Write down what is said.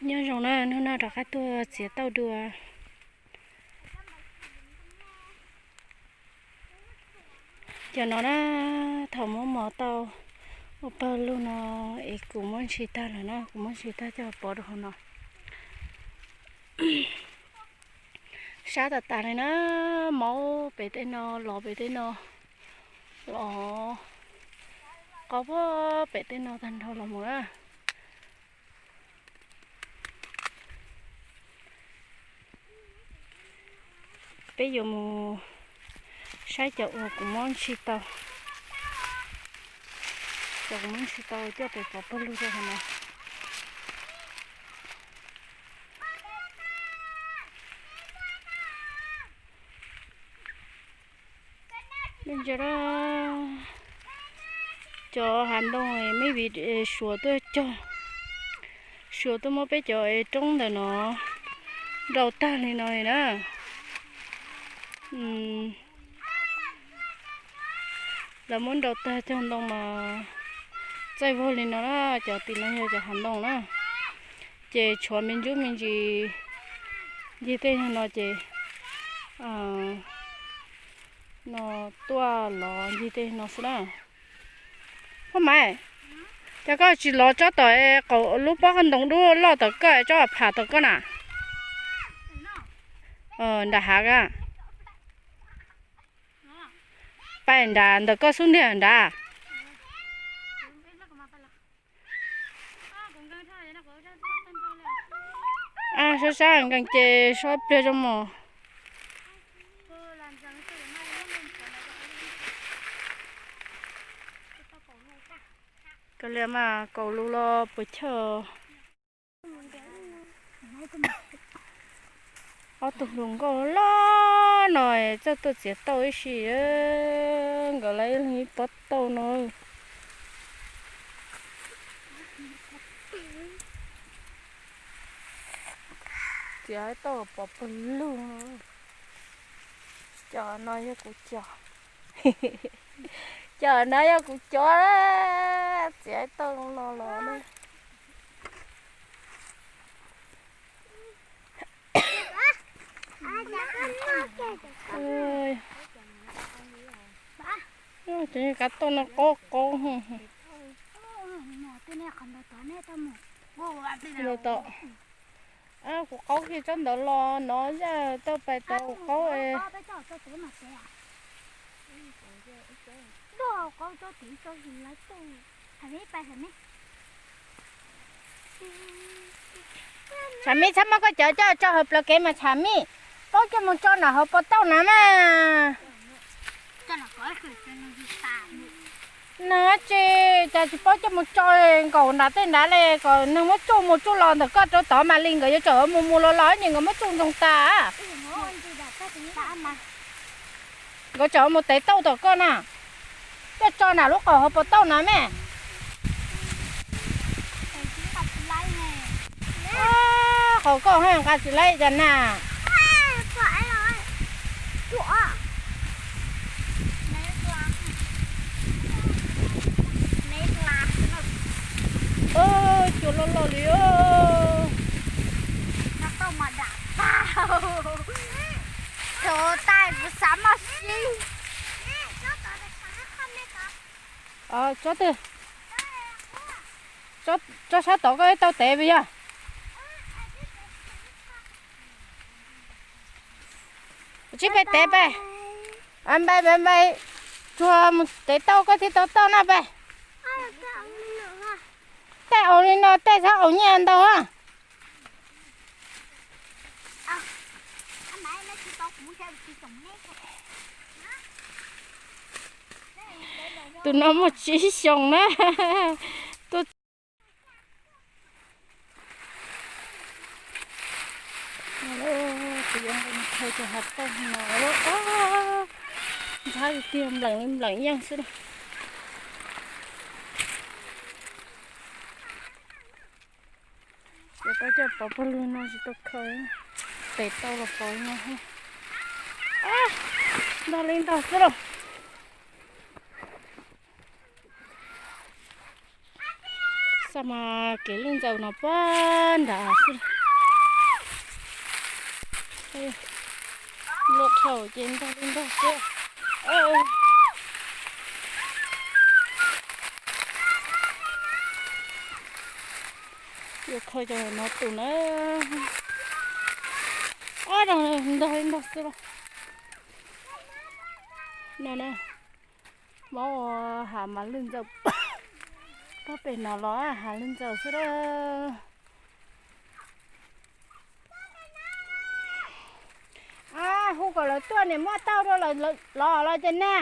Nyob zoo na, hnub no rov qab tuaj txiav tauj dua. Cov no na, thaum muab mos tau ua pawg lug no es kuv muab ntsis tag lawm na, kuv muab ntsis tag coj pov rau hauv no. Sab tas tas li na, maub pem tej no, los pem tej no, los qaub pem tej no tag nrho los mus na. Peb yuav mus saib cov uas kuv muab ntsis tau, cov kuv muab ntsis tau coj pem pov pawg lug rau hauv no. Cov hav ntoo me vim suav tuaj cog, suav tuaj muab peb cov roob ntawm no nrau tag li no li na. Lawv muab nrau tag cog ntoo mas txaij vog li no na, cov tim no yog cov hav ntoo na. Ces tshuav me ntsuj me ntsis ncig tej no ces no tuaj lov ncig tej no xwb na. Pog Maiv, cas koj tsis lov tsob tom lub pob ntoo dub loj tom koj, tsob pham tom koj na? Nram hav ka. Pais nrad ntawm koj xub ntiag nrad. Sab sab nkees ces sob pliag zoo mos. Kav liam mas kaum lus los puas chawj. Ob tug hluas nkauj loj no txawj tuaj txiav tauj ib si, nkawd lawv ib leeg ib pob tauj no. Txiav tauj pov pawg lug no. Cov no yog kuv cov, cov no yog kuv cov, txiav tauj no los na. Cov kav tauj no qaub qaub. Kuv qaub kiag tsob ntawd los no, zaj tau pais tau kuv qaub. Tshav Mib, txhob muab koj cov coj tso hauv plawv kev mas Tshav Mib, paub coj mus tso nram hauv pob tauj na mas. Na tsis, cas tsis paub coj mus tso nkaum nram tej nrad li, kom neeg muab tsuj mus tsuj los ntawm koj rau tod mam li, nkawd yuav tsum mus mus los los ces nkawd muab tsuj ntsoog tas. Nkawd tsum mus tev tauj tom koj na, coj tso nram lub qaum hauv pob tauj na me. Qaum koj nqa tsis laib cas na. Cua loj loj li. Tsob twg? Tsob sab tod koj tau tev puas yog? Tsib peb tev peb. Npais npais npais, tsuag mus tev tauj koj thiaj tau tauj na peb. Tej aus li no tej txhob aus nyiaj ntau. Tus no muaj tsib xyoos na. Tuaj kuv yuav nqe mus khaws cov hav tauj no, ntxhab tiag, npleem npleem yeej xwb. Yuav tau coj pov pawg lug no tsis tau khaws, tes tau los pov no. Ntog li ntog xwb lauj. Mas kev lwj ntxaws no puag nrad xwb. Luaj dhau ces ntog li ntog xwb. Yuav kho cov no tus na. Ob, ntog li ntog xwb los. No na, mob ua hav mas lwj ntxaws. Pob pem no los hav lwj ntxaws xwb a. Hu kom lawv tuaj niam muaj tauj rau lawv los los ces na.